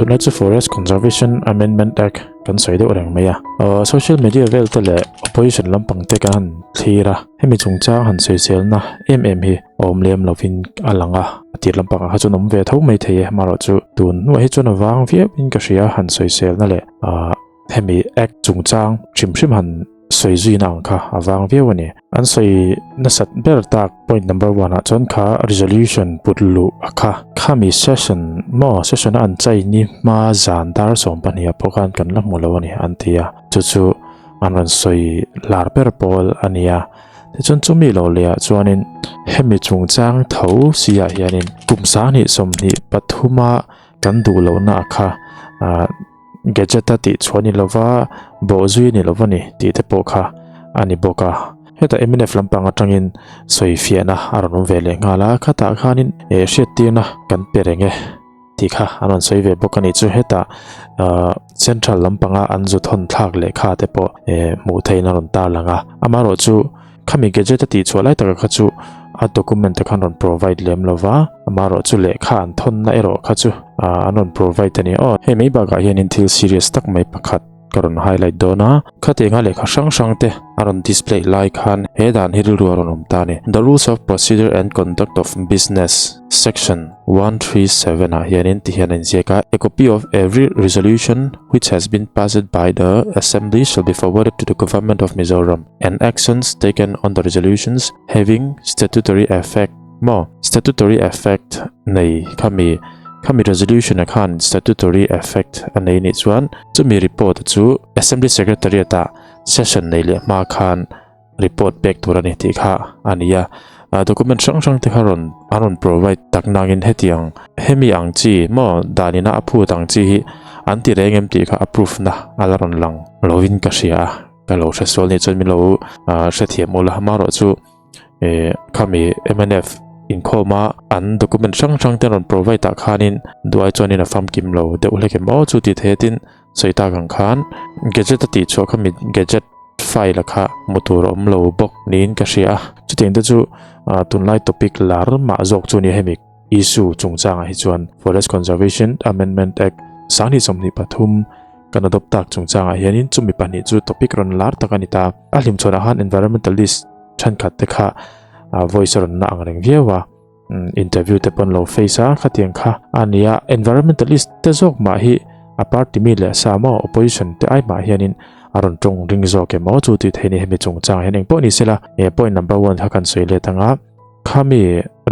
Tunlai chu Forest Conservation Amendment Act kan sawi deuh reng mai a. Social media vel te leh opposition lampang te kan han thlir a, hemi chungchang han sawiselna em em hi a awm lem lovin a lang a. A tir lampangah kha chuan awm ve tho mai thei e, amaherawh chu tun hnuah hi chuan a vang viau in ka hria han sawiselna leh hemi act chungchang hrim hrim han sawi zuina ang kha a vang viau a ni. An sawi nasat ber tak point number one ah chuan kha resolution put luh a kha. Khami session maw session a an chai ni hma zan dar 12 ah pawh khan kan la hmu lo a ni an ti a, chu chu an rawn sawi lar ber pawl a ni a. Tichuan chumi lo leh ah chuanin hemi chungchang tho si ah hianin kum 2023 a kan duh lohna a kha ah Gadget a tih chhuah ni lova, bawhzui ni lova ni tih te pawh kha a ni bawk a. Hetah mnf lampang atangin sawi fiahna a rawn awm ve leh nghal a, khatah khanin eh hriattirna kan pe reng e tih kha an rawn sawi ve bawk a nih chu. Hetah ah central lampanga an zu thawn thlak lehkha te pawh eh hmuh theihin a rawn tarlang a. Amaherawhchu Khami gadget a tih chhuah lai taka kha chu a document te khan rawn provide lem lo va, amaherawhchu lehkha an thawnna erawh kha chu an rawn provide a ni aw. Hei mai bakah hianin thil serious tak mai pakhat ka rawn highlight dawn a, khatianga lehkha hrang hrang te a rawn display lai khan he dan hi rilru a rawn awm ta a ni. The Rules of Procedure and Conduct of Business Section 137 ah hianin ti hian a inziak a, A copy of every resolution which has been passed by the Assembly shall be forwarded to the Government of Mizoram. And actions taken on the resolutions having statutory effect maw statutory effect nei khami khami resolution a khan statutory effect a nei nih chuan chumi report chu assembly secretariat ah session nei leh hma khan report pek tur a ni tih kha a ni a document hrang hrang te kha rawn an rawn provide tak nangin hetiang hemi ang chi maw danina a phut ang chi hi an ti reng em tih kha a proof na a la rawn lang lovin ka hria a. Ka lo hre sual nih chuan min lo hrethiam ula amaherawh chu eh khami mnf inkhawm a an document hrang hrang te rawn provide ah khanin duai chuanin a famkim lo deuh hlek em aw chu ti thei atin sawi tak ang khan gadget a tih chhuah khami gadget file a kha hmu tur a awm lo bawk niin ka hria a chutiang te chu tunlai topic lar mah zawk chu a ni hemi issue chungchangah hi chuan Forest Conservation Amendment Act 2023 kan adopt tak chungchangah hianin chumi pahnih chu topic rawn lar tak a ni ta. A hlimchhawnah khan environmentalist thenkhat te kha voice a rawn na ang reng viau a, interview te pawh an lo face a, khatiang kha a ni a. Environmentalist te zawk mah hi a party mi leh sa maw opposition te ai mah hianin a rawn tawng ring zawk em aw chu tih theih a ni hemi chungchangah hian engpawh ni sela point number one kha kan sawi let ang a. Khami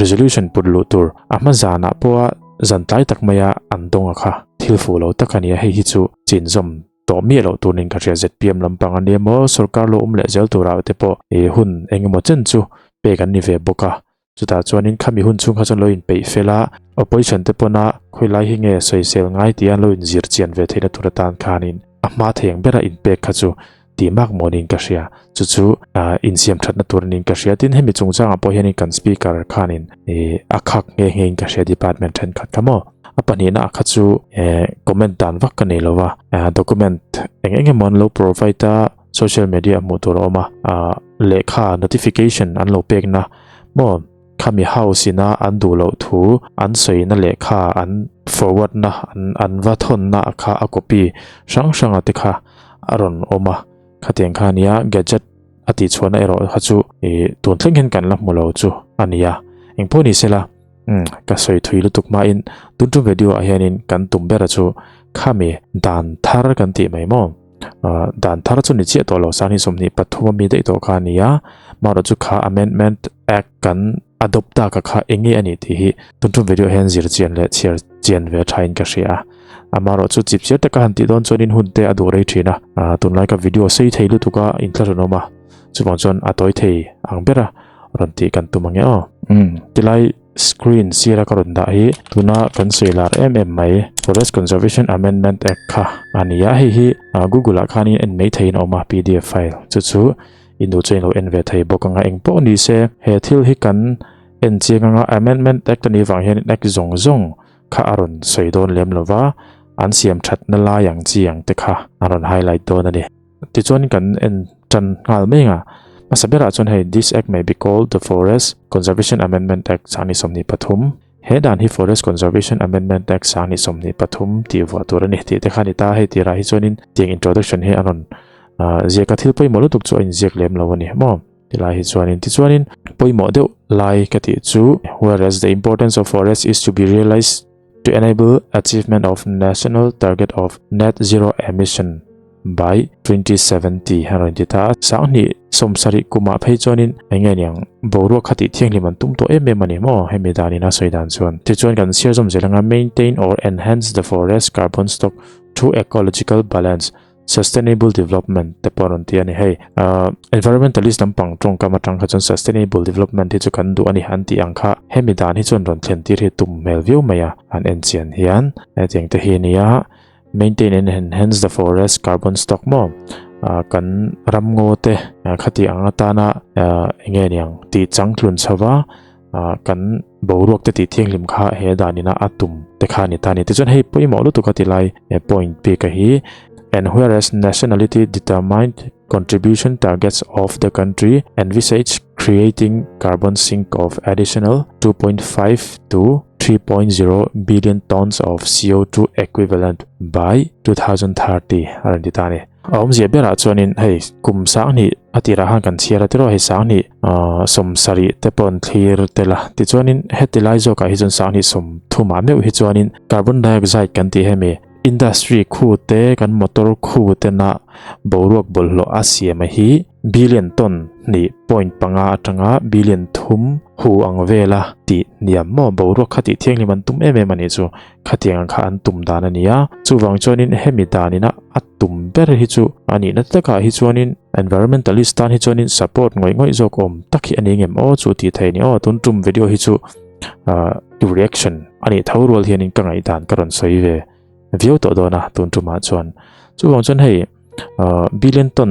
resolution put luh tur a hma zanah pawha zan tlai tak maia an dawng a kha thil fuh lo tak a ni a, hei hi chu chinzawm tawh miah loh tur niin ka hria. ZPM lampang a nia maw, sorkar lo awm leh zel turah te pawh i hun eng emaw chen chu pek an ni ve bawk a, chutah chuanin khami hun chhung kha chuan lo inpeih fel a, opposition te pawna khawilai hi nge sawisel ngai tia an lo inzir chian ve theihna tur atan khanin a hma thei ang bera inpek kha chu tih mak maw niin ka hria. Chu chu insiam thatna tur niin ka hria. Tin, hemi chungchangah pawh hianin kan speaker khanin a khak nghe nghein ka hria department thenkhat kha maw. A pahnihna ah kha chu comment dan vak ka nei lo va, document eng eng emaw an lo provide a, social media hmuh tur a awm a, lehkha notification an lo pekna maw. Khami house ina an duh loh thu an sawina lehkha an forward na an an va thawn na kha a copy hrang hrang a te kha a rawn awm a khatiang kha ania gadget a tih chhuahna erawh kha chu ih tun thleng hian kan la hmu lo chu a ni a engpawh ni sela umm ka sawi thui lutuk hmain tun tum video ah hianin kan tum ber a chu khami dan thar kan tih mai maw. Dan thar chu ni chiah tawh lo sang hi 23 ami daih tawh kha a ni a marawh chu kha amendment act kan adopt ta ka kha enge a ni tih hi tun tum video hian zir chian leh chhiar chian ve tha in ka hria a amarawh chu chip chiar taka han tih dawn chuan in hun te a duh rei thin a tunlai ka video sei thei lutuk a inthlahrun awm a chuvang chuan a tawi thei ang bera rawn tih kan tum ange aw tilai Screen sira ka rawn dah hi tuna kan sawi lar em em mai Forest Conservation Amendment Act kha a ni a, hei hi Google ah khanin en mai theihin a awm a pdf file chu chu i nu chuan i lo en ve thei bawk ang a, eng pawh ni se he thil hi kan en chiang ang a, Amendment Act a nih vang hian Act zawng zawng kha a rawn sawi dawn lem lo va, an siam thatna lai ang chi ang te kha a rawn highlight dawn a ni. Tichuan kan en tan nghal mai ang a, hmasa berah chuan hei This Act may be called the Forest Conservation Amendment Act 2023. He dan hi Forest Conservation Amendment Act 2023 tih vuah tur a ni tih te kha a ni ta. Hei tirah hi chuanin tiang introduction hi a rawn ziak a, thil pawimawh lutuk chu a inziak lem lo a ni maw tilai hi chuanin. Tichuanin pawimawh deuh lai ka tih chu whereas the importance of forest is to be realised to enable achievement of national target of net zero emission by 2070 a rawn ti ta a. 2070 kumah phei chuanin eng nge niang boruak kha tih thianghlim an tum tawh em em a ni maw hemi danin a sawi dan chuan. Tichuan kan chhiar zawm zel anga maintain or enhance the forest carbon stock through ecological balance Sustainable development te pawh a rawn ti a ni. Hei environmentalist lampang tawngkam atang kha chuan sustainable development hi chu kan duh a ni an tih ang kha hemi dan hi chuan rawn thlen tir hi tum hmel viau mai a an en chian hian hetiang te hi a ni a maintain and enhance the forest carbon stock maw kan ramngaw te khati ang atana enge niang tih changtlun chhova kan boruak te tih thianghlim kha he danina a tum te kha a ni ta a ni. Tichuan hei pawimawh lutuk a ti lai point bik a hi and whereas nationality determined contribution targets of the country envisage creating carbon sink of additional 2.5 to 3.0 billion tons of CO2 equivalent by 2030 a rawn ti ta a ni. A awmzia berah chuanin hei kum 2000 a tirah khan kan chhiar a tiraw hei 2000 70 te pawh an thlir tel a tichuanin heti lai zawkah hi chuan 2030 ah meuh hi chuanin carbon dioxide kan tih hemi industry khu te kan motor khu tena boruak bawlhhlawh a siam a hi billion ton hnih point panga atanga billion thum hu ang vela tih hniam maw boruak kha tih thianghlim an tum em em a nih chu. Khatiang ang kha an tum dan a ni a, chuvang chuanin hemi danina a tum ber hi chu a nihna takah hi chuanin environmentalist tan hi chuanin support ngawih ngawih zawk awm tak hi a ni ngem aw chu tih theih a ni aw. Tun tum video hi chu ah reaction a nih tho rual hianin ka ngaihdan ka rawn sawi ve viau tawh dawn a tun tumah chuan. Chuvang chuan hei ah billion ton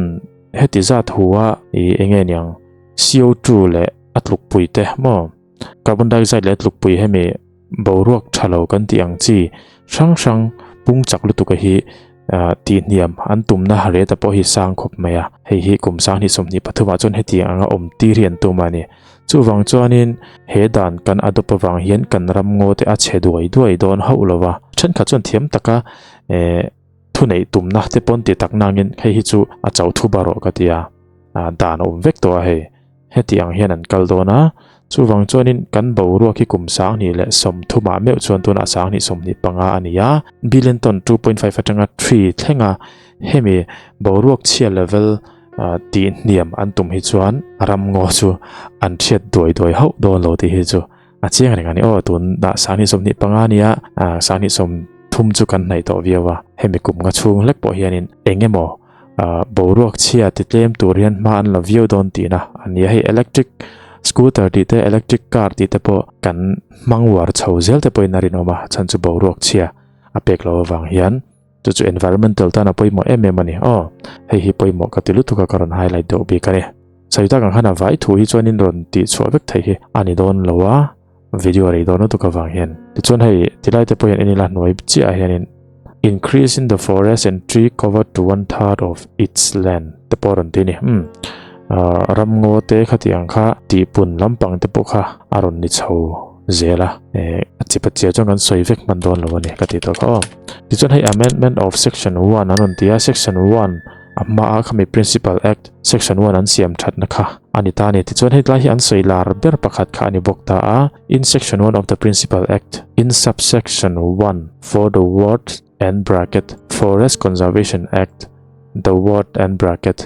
heti zat hu a ih eng nge niang CO2 leh a tlukpui te maw carbon dioxide leh a tlukpui hemi Boruak tha lo kan tih ang chi hrang hrang pung chak lutuk a hi tih hniam an tumna reta pawh hi sang khawp mai a, hei hi kum 2023 ah chuan hetiang anga awm tir hi an tum a ni. Chuvang chuanin he dan kan adopt avang hian kan ram ngaw te a chhe duai duai dawn hauh lo va, thenkhat chuan thiam taka thuneih tumna te pawn ti tak nangin hei hi chu a chau thu ba rawh ka ti a, dan a awm vek tawh a hei. Heti ang hian an kal dawn a, chuvang chuanin kan boruak hi kum 2030 ah meuh chuan tunah 2025 a ni a, billion ton 2.5 atanga 3 thlenga hemi boruak chhia level tih hniam an tum hi chuan ramngaw chu an hriat duai duai hauh dawn lo tih hi chu a chiang reng a ni. Aw tunah 2025 a ni a, 2030 chu kan hnaih tawh viau a, hemi kum nga chhung hlek pawh hianin eng emaw boruak chhia ti tlem tur hian hma an la viau dawn tihna a ni a, hei electric scooter tih te electric car tih te pawh kan hmang uar chho zel te pawhin a rinawm a chhan chu boruak chhia a pek loh avang hian chu chu environmental tan a pawimawh em em a ni aw hei hi pawimawh ka ti lutuk a ka rawn highlight deuh bik a ni sawi tak ang khan a vai thu hi chuanin rawn tih chhuah vek theih hi a ni dawn lo a video rei dawn lutuk avang hian tichuan hei tilai te pawh hian en ila hnuai chiah ah hianin increase in the forest and tree cover to one third of its land te pawh a rawn ti a ni umm ah ramngaw te khati ang kha tihpun lampang te pawh kha a rawn ni chho zel a eh a chi pachiah chuan kan sawi vek hman dawn lo a ni ka tih tawh kha aw tichuan hei amendment of section one an rawn ti a section one a hmaa khami principal act Section 1 an siam thatna kha a ni ta a ni. Tichuan hetlai hi an sawi lar ber pakhat kha a ni bawk ta a. In Section 1 of the Principal Act, in Subsection 1 for the word and bracket Forest Conservation Act, the word and bracket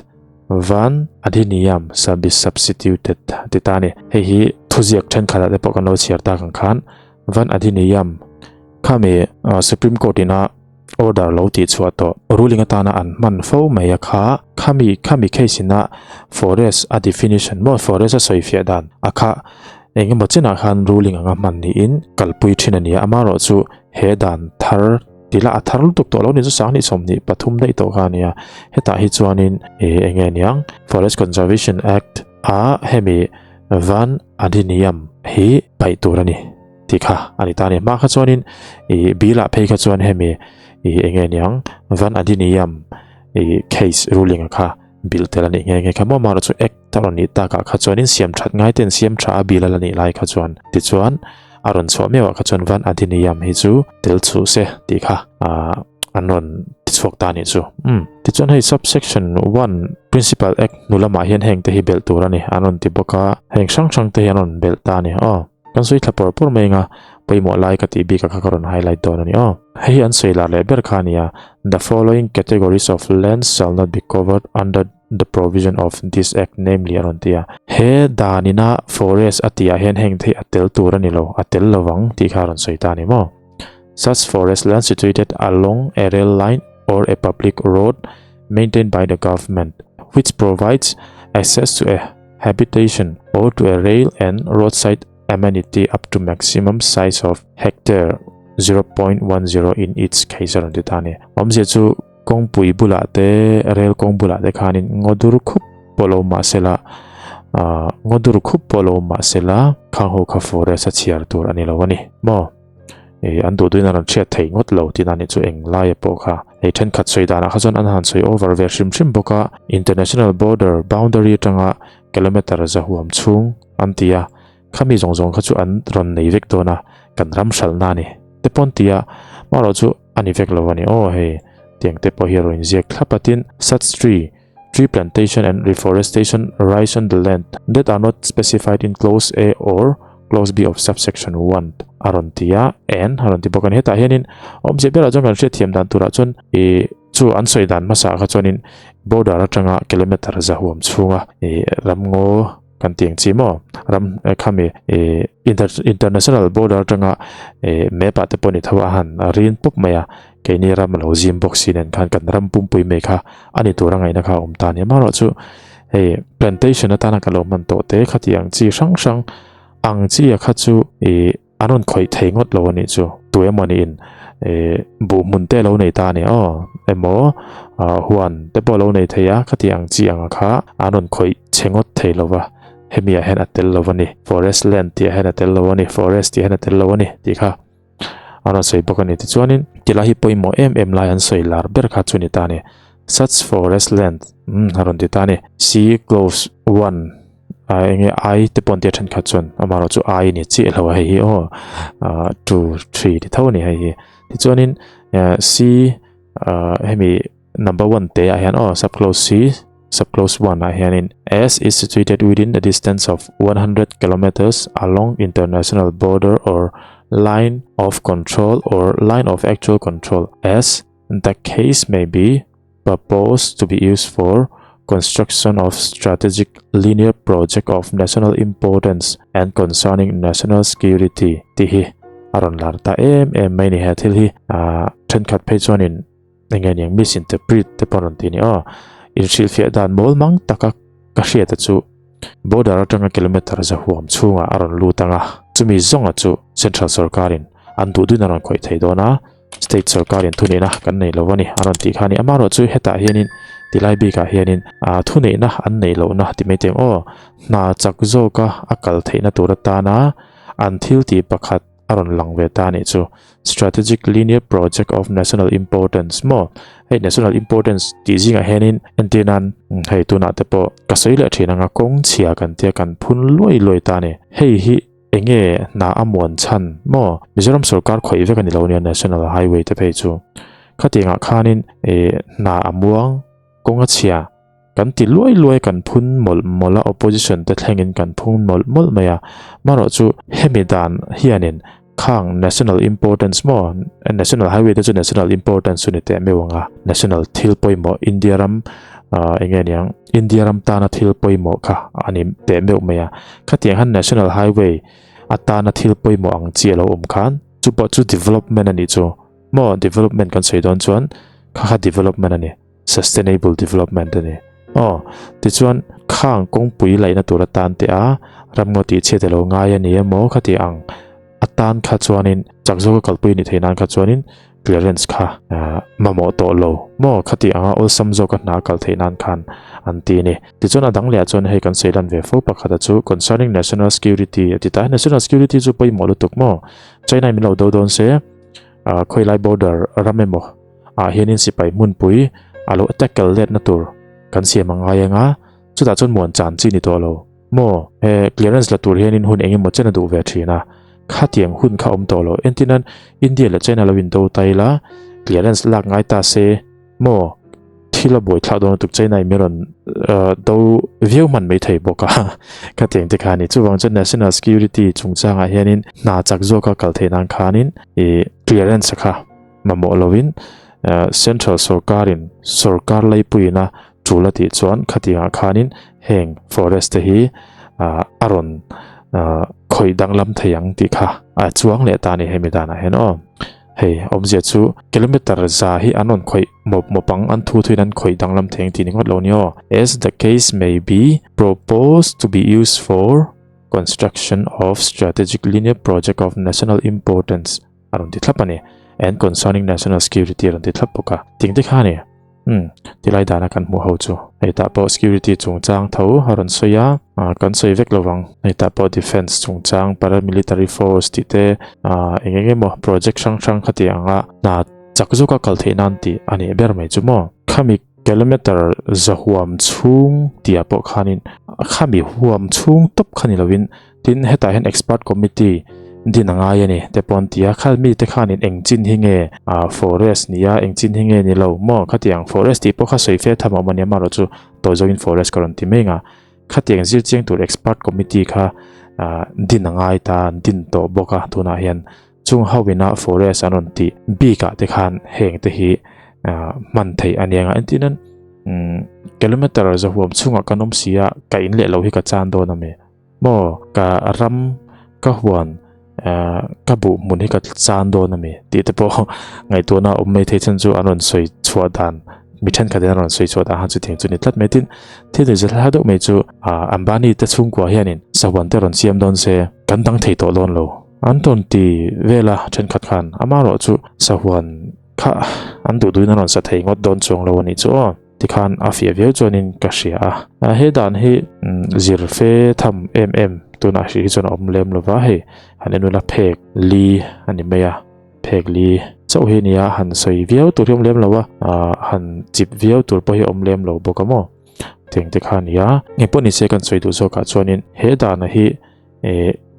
Van Adhiniyam shall be substituted a ti ta a ni. Hei hi thuziak thenkhatah te pawh kan lo chhiar tak ang khan Van Adhiniyam khami Supreme Court ina Order lo tih chhuah tawh ruling atana an hman fo mai a kha khami khami case ina forest a definition maw forest a sawi fiah dan a kha eng emaw chinah khan ruling anga hman niin kalpui thin a ni a amaherawh chu he dan thar tila a thar lutuk tawh lo ni chu 2023 daih tawh kha a ni a hetah hi chuanin ih eng nge niang Forest Conservation Act a hemi Van Adhiniyam hi paih tur a ni. Tih kha a ni ta a ni. Hma kha chuanin ih bill ah phei kha chuan hemi ih eng nge niang Van Adhiniyam ih case ruling a kha bill tel a nih nghe nghe kha maw amaherawhchu act a rawn nih takah kha chuanin siam that ngai ten siam tha a bill a la nih lai kha chuan tichuan. a rawn chhuah meuh ah kha chuan Van Adhiniyam hi chu tel chhuh se tih kha an rawn tichhuak ta a nih chu. Umm. Tichuan hei subsection one Principal Act hnu lamah hian heng te hi belh tur a ni an rawn ti bawk a, heng hrang hrang te hi an rawn belh ta a ni aw. Kan sawi thla pawr pawr mai anga pawimawh lai ka tih bik ah kha ka rawn highlight dawn a ni aw. Hei hi an sawi lar leh ber kha a ni a, The following categories of land shall not be covered under the provision of this act namely a rawn ti a. He danina forest a tih ah hian heng te hi a tel tur a ni lo, a tel lovang tih kha a rawn sawi ta a ni maw. Such forest land situated along a rail line or a public road maintained by the government which provides access to a habitation or to a rail and roadside amenity up to maximum size of hectare 0.10 in each case a rawn ti ta a ni. Awmzia chu kawngpui bulah te rel kawng bulah te khanin ngaw dur khup pawh lo mah sela ah ngaw dur khup pawh lo mah sela khang ho kha forest a chhiar tur a ni lo a ni maw. Ih an duh duhin an rawn hriat thei ngawt lo tihna nih chu eng laia pawh kha hei thenkhat sawi danah kha chuan an han sawi over ve hrim hrim bawk a international border boundary atanga kilometer za huam chhung an ti a khami zawng zawng kha chu an rawn nei vek dawn a kan ram hralhna a ni te pawh an ti a marawh chu a ni vek lo a ni aw hei tiang te pawh hi a rawn inziak thlap a tin such tree tree plantation and reforestation rights on the land that are not specified in clause A or clause B of subsection 1 a rawn ti a and a rawn ti bawk a ni hetah hianin awmzia berah chuan kan hriatthiam dan turah chuan ih chu an sawi dan hmasa kha chuanin border atanga kilometer za huam chhunga ih ramngaw kan tih ang chi maw ram khami ih international border atanga ih map ah te pawh ni tho a han rin pawp mai a keini ram a lo zim bawk si nen khan kan ram pumpui mai kha a ni tur a ngaihna kha a awm ta a ni amaherawhchu hei plantation atana ka lo hman tawh te khati ang chi hrang hrang ang chi a kha chu ih an rawn khawih thei ngawt lo a nih chu tu emaw niin ih buh hmun te a lo nei ta a ni aw emaw ah huan te pawh a lo nei thei a khati ang chi anga kha an rawn khawih chhe ngawt thei lo va hemi ah hian a tel lo a ni forest land tih ah hian a tel lo a ni forest tih ah hian a tel lo a ni tih kha. A rawn sawi bawk a ni. Tichuanin tilai hi pawimawh em em lai an sawi lar ber kha chu ni ta a ni. Such forest land umm a rawn ti ta a ni. C close one ah eng nge I te pawh an tia thenkhat chuan amaherawh chu I ni chiah lo a hei hi aw ah two three ti tho a ni hei hi. Tichuanin C ah hemi number one te ah hian aw sub close C sub close one ah hianin S is situated within a distance of 100 kilometers along international border or line of control or line of actual control as the case may be proposed to be used for construction of strategic linear project of national importance and concerning national security tih hi a rawn lar ta em em mai ni he thil hi ah thenkhat phei chuanin Enge niang misinterpret te pawh rawn ti ni aw. Inhrilhfiah dan mawl mang taka ka hriata chu border atanga kilometer za huam chhungah a rawn lut ang a, chumi zawnga chu central sorkarin an duh duhin a rawn khawih thei dawn a, state sorkarin thuneihna kan nei lo a ni a rawn tih kha a ni. Amaherawhchu hetah hianin tilai bikah hianin thuneihna an neih lohna ti mai teng aw, hna chak zawka a kal theihna tur atana an thil tih pakhat, a rawn lang ve ta a nih chu. Strategic Linear Project of National Importance maw? Hei National Importance tih zingah hianin entir nan hei tunah te pawh ka sawi leh thin anga kawng chhia kan tia kan phun luai luai ta a ni. Hei hi enge hna a muan chhan maw? Mizoram sorkar khawih vek a ni lo nia National Highway te phei chu. Khatiangah khanin ih hna a muang kawng a chhia. Kan ti luai luai kan phun mawlh mawlh a, opposition te thlengin kan phun mawlh mawlh mai a. Marawh chu hemi dan hianin khang national importance maw, national highway te chu national importance chu ni teh meuh ang a, national thil pawimawh India ram ah eng nge niang India ram tana thil pawimawh kha a ni teh meuh mai a. Khatiang han national highway atana thil pawimawh ang chi a lo awm khan chu pawh chu development a nih chu maw, development kan sawi dawn chuan kha kha development a ni. Sustainable development a ni. Aw, tichuan khang kawngpui laihna tur atan teh a, ramngaw tih chhiat a lo ngai a ni emaw kha tih ang atan kha chuanin chak zawka kalpui a nih theih nan kha chuanin clearance kha mamawh tawh lo maw kha tih anga awlsam zawka hna a kal theih nan khan an ti a ni. Tichuan a dang leh ah chuan hei kan sawi lan ve fo pakhat a chu concerning national security a ti ta a, national security chu pawimawh lutuk maw China in min lo do dawn se khawilai border ram emaw ah hianin sipai hmunpui a lo tackle letna tur kan siam a ngai ang a, chutah chuan muan chan chi ni tawh lo maw? He clearance la tur hianin hun eng emaw chen a duh ve thin a, Khatiang hun kha awm tawh lo. Entirnan India leh China lo indo ta ila clearance lak ngai ta se maw thil a buai thlak dawn lutuk China in min rawn do viau hman mai thei bawk a khatiang te kha a ni. Chuvang chuan national security chungchangah hianin hna chak zawka kal theih nan khanin ih clearance kha mamawh lovin central sorkarin sorkar laipuiina tul a tih chuan khatiangah khanin heng forest te hi a rawn khawih danglam thei ang tih kha a chuang leh ta a ni hemi danah hian aw. Hei awmzia chu kilometer za hi an rawn khawih mawp mawp ang an thu thuin an khawih danglam thei ang tih ni ngawt lo ni aw. As the case may be proposed to be used for construction of strategic linear project of national importance a rawn ti thlap a ni and concerning national security a rawn ti thlap bawk a ting te kha a ni umm tilai dana kan hmuh ho chu hei tah pawh security chungchang tho a rawn sawi a ah kan sawi vek lo vang hei tah pawh defence chungchang paramilitary force tih te ah eng eng emaw project hrang hrang khati anga hna chak zawka kal theih nan tih a nih ber mai chu maw khami kilometer zahuam chhung tih ah pawh khanin khami huam chhung tawp kha ni lovin Tin, hetah hian expert committee din a ngai a ni te pawh an ti a, khal mite khanin eng chin hi nge forest ni a, eng chin hi nge ni lo maw khatiang forest tih pawh kha sawi fe tham a awm a nia amaherawhchu tawi zawkin forest ka rawn ti mai ang a, khatiang zir chiang tur expert committee kha din a ngai ta an din tawh bawk a tunah hian chung ho ina forest an rawn tih bik ah te khan heng te hi hman theih a nia engtin an kilometer zahuam chhungah kan awm si a ka in leh lo hi ka chan dawn a mi. Maw ka ram ka huan eh ka buh hmun hi ka chan dawn a mi tih te pawh ngaihtuahna a awm mai thei chhan chu an rawn sawi chhuah dan mi thenkhat in an rawn sawi chhuah dan khan chutiang chu ni tlat mai tin thil leh zirlai deuh mai chu ah Ambani te chhungkua hianin sahuan te rawn siam dawn se kan dang thei tawh dawn lo an rawn ti vel a thenkhat khan amaherawh chu sahuan kha an duh duhin an rawn sa thei ngawt dawn chuang lo a nih chu aw. Tikhan a fiah viau chuanin ka hria a. He dan hi zir fe tham em em tunah hrih hi chuan a awm lem lo va, hei han en ula phek li a ni mai a, phek li chauh hi a nia han sawi viau tur hi a awm lem lo a, han chip viau tur pawh hi a awm lem lo bawk a maw tiang te kha a ni a. Engpawh nise kan sawi duh zawkah chuanin he dana hi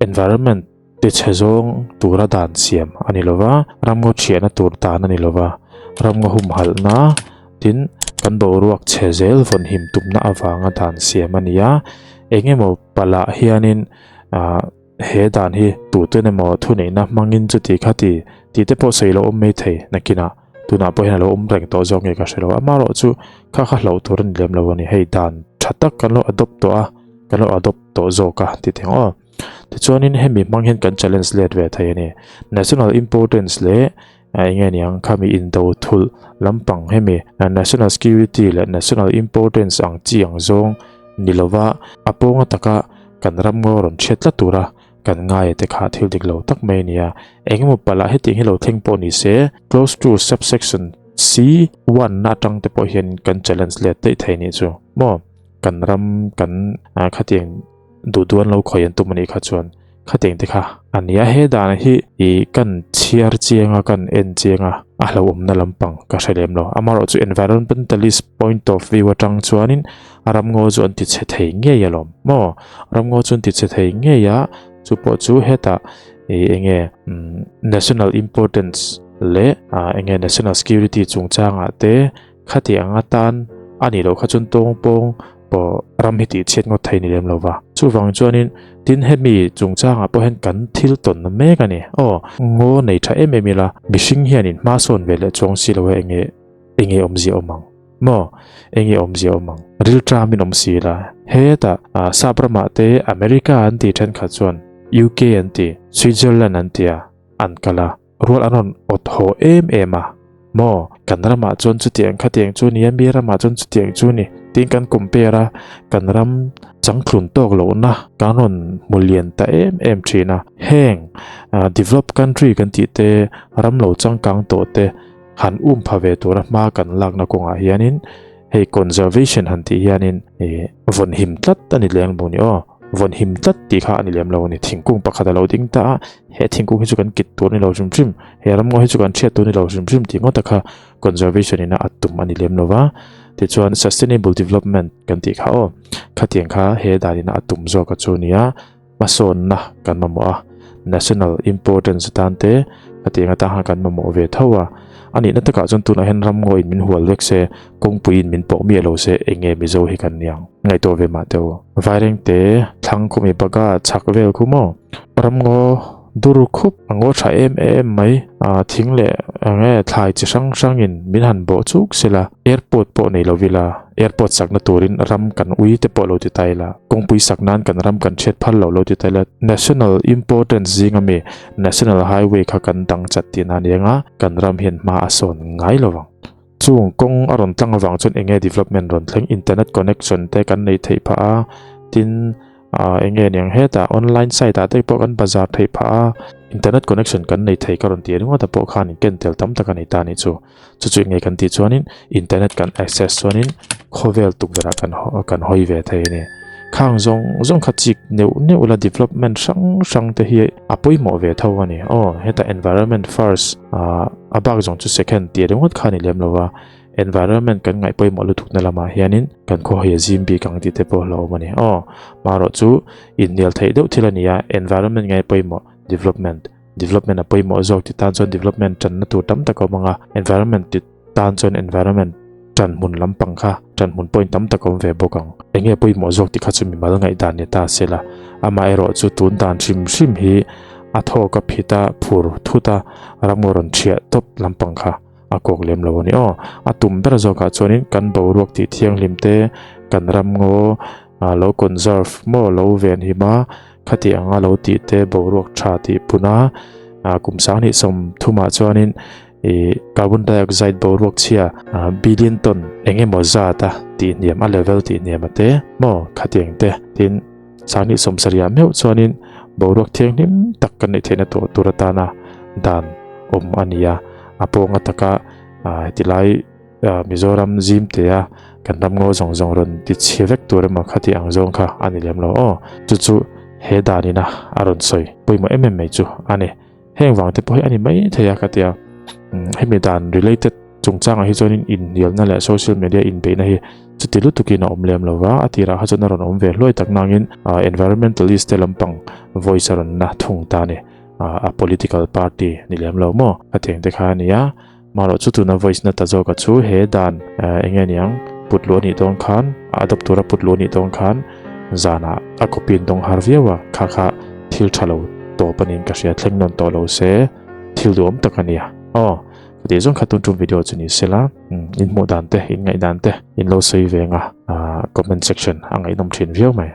environment Tichhe zawng tura dan siam a ni lova, ramngaw thiahna tur dan a ni lova, ramngaw humhalhna tin kan boruak chhe zel vawnhim tumna avanga dan siam a ni a, eng emaw palah hianin ah he dan hi tuten emaw thuneihna hmangin chuti khati tih te pawh sawi lo awm mai thei nakinah tunah pawh hian a lo awm reng tawh zawk nge ka hre lo a, amaherawh chu kha kha hlauh tur a ni lem lo a ni, hei dan tha tak kan lo adopt tawh a, kan lo adopt tawh zawk a ti thei ang aw. Tichuanin hemi hmang hian kan challenge let ve thei a ni. National importance leh eng nge niang khami indo thulh lampang hemi national security leh national importance ang chi ang zawng ni lova a pawnga taka kan ram ngaw rawn chhiat tlat tura kan ngai te kha thil dik lo tak mai a ni a. Eng emaw palh ah hetiang hi lo thleng pawh ni se clause 2 subsection C 1 na atang te pawh hian kan challenge let daih thei nih chu maw kan ram kan khatiang duh duh an lo khawih an tum a nih kha chuan khatiang te kha a ni a he dan hi ih kan chhiar chiang a kan en chiang a a hlauhawmna lampang ka hre lem lo amaherawh chu environmentalist point of view atang chuanin a ramngaw chu an ti chhe thei ngei alawm maw ramngaw chu an ti chhe thei ngei a chu pawh chu hetah ih eng nge national importance leh ah eng nge national security chungchangah te Khatiang atan a nih loh kha chuan tawng pawng pawh ram hi tih chhiat ngawt thei ni lem lo va. Chuvang chuanin tin hemi chungchangah pawh hian kan thil tawnna mek a ni. Aw, ngaw nei tha em em ila mihring hianin hma sawn ve leh chuang si lo e enge enge awmzia awm ang maw? Enge awmzia awm ang? Rilṭamin awm si ila hetah sap ramah te America an tih thenkhat chuan UK an ti, Switzerland an tia an kal a. Rual an rawn awt haw em em a, maw? Kan ramah chuan chutiang khatiang chu ni a, mi ramah chuan chutiang chu ni tiin kan compare a, kan ram changthlun tawk lohna kan rawn hmu lian ta em em thin a. Heng developed country kan tih te, ram lo changkang tawh te han um pha ve tura hma kan lakna kawngah hianin hei conservation han tih hianin vawnhim tlat a ni leng bawk a ni aw. Vawn him tlat tih kha a ni lem lo a ni. Thingkung pakhat a lo ding ta a, he thingkung hi chu kan kit tur a ni lo hrim hrim, he ramngaw hi chu kan hriat tur a ni lo hrim hrim tih ngawt a kha conservation ina a tum a ni lem lo va. Tichuan sustainable development kan tih kha aw, khatiang kha he dan ina a tum zawk a chu a ni a, hmasawnna kan mamawh a. National importance atan te khatiang atan khan kan mamawh ve tho a. A nihna takah chuan tunah hian ramngawiin min hual vek se, kawngpuiin min pawh miah lo se eng nge Mizo hi kan ni ang? Ngaihtuah ve mah teh u. Vairengte thlang khawmi baka chhak vel khu maw? Ramngaw dur khup a ngaw tha em em mai. Thing leh eng nge thlai chi hrang hrangin min han bawh chuk sela, airport pawh nei lo ila, airport sakna turin ram kan ui te pawh lo ti ta ila, kawngpui sak nan kan ram kan chhiat phal lo lo ti ta ila, national importance zinga mi national highway kha kan dang chat tihna a ni ang a, kan ram hian hma a sawn ngai lo vang. Chung kawng a rawn tlang avang chuan eng nge development rawn thleng, internet connection te kan nei theih phah a, tin ah eng nge niang hetah online site ah te pawh kan bazar theih phah a, internet connection kan nei thei ka rawn ti ringawt a pawh khan in ken tel tam tak a nei ta a nih chu. Chu chu eng nge kan tih chuanin internet kan access chuanin khawvel tukverh ah kan kan hawi ve thei a ni. Khang zawng zawng kha chik neuh neuh la development hrang hrang te hi a pawimawh ve tho a ni. Aw hetah environment first ah a bak zawng chu second tih ringawt kha a ni lem lo va, environment kan ngaih pawimawh lutuk na lamah hianin kan khawhawi a zim bik ang tih te pawh a hlauhawm a ni. Aw marawh chu inhnial theih deuh thil a ni a, environment ngaih pawimawh development development a pawimawh zawk ti tan chuan development tanna tur tam tak a awm ang a, environment ti tan chuan environment tan hmun lampang kha tan hmun point tam tak a awm ve bawk ang. Eng nge pawimawh zawk ti kha chu mimal ngaihdan ni ta se la, amaherawh chu tun dan hrim hrim hi a thawk a phit a, phur thut a, ramngaw rawn thiah tawp lampang kha a kawk lem lo a ni aw. A tum ber zawkah chuanin kan boruak tih thianghlim te, kan ramngaw lo conserve maw lo venhim a, Khati anga lo tih te boruak tha tih pun a, kum sanghnih sawmthumah chuanin ih carbon dioxide boruak chhia billion ton eng emaw zat a tih hniam a level tih hniam a te maw khatiang te tin sanghnih sawmsarih ah meuh chuanin boruak thianghlim tak kan neih theihna tawh tur atana dan awm a ni a, a pawnga taka heti lai. Mizoram zim te a kan ram ngaw zawng zawng rawn ti chhe vek tur emaw kha tih ang zawng kha a ni lem lo aw. Chu chu he dan ina a rawn sawi pawimawh em em mai chu a ni. Heng vang te pawh hi a ni mai thei a ka tia. Hemi dan related chungchangah hi chuanin inhnialna leh social media inbeihna hi chuti lutukin a awm lem lo va, a tirah kha chuan a rawn awm ve hluai tak nangin environmentalist te lampang voice a rawn na thung ta a ni. A political party ni lem lo maw ka tih ang te kha a ni a. Marawh chu tuna voice na ta zawka chu he dan eng nge niang put luh a nih dawn khan adopt tura put luh a nih dawn khan zanah a copy an dawng har viau a, kha kha thil tha lo tawp a niin ka hria thleng nawn tawh lo se thil duhawm tak a nia aw ka tih zawng kha tun tum video chu ni sela in hmuh dan te in ngaih dan te in lo sawi veng a comment section a ngaihnawm thin viau mai.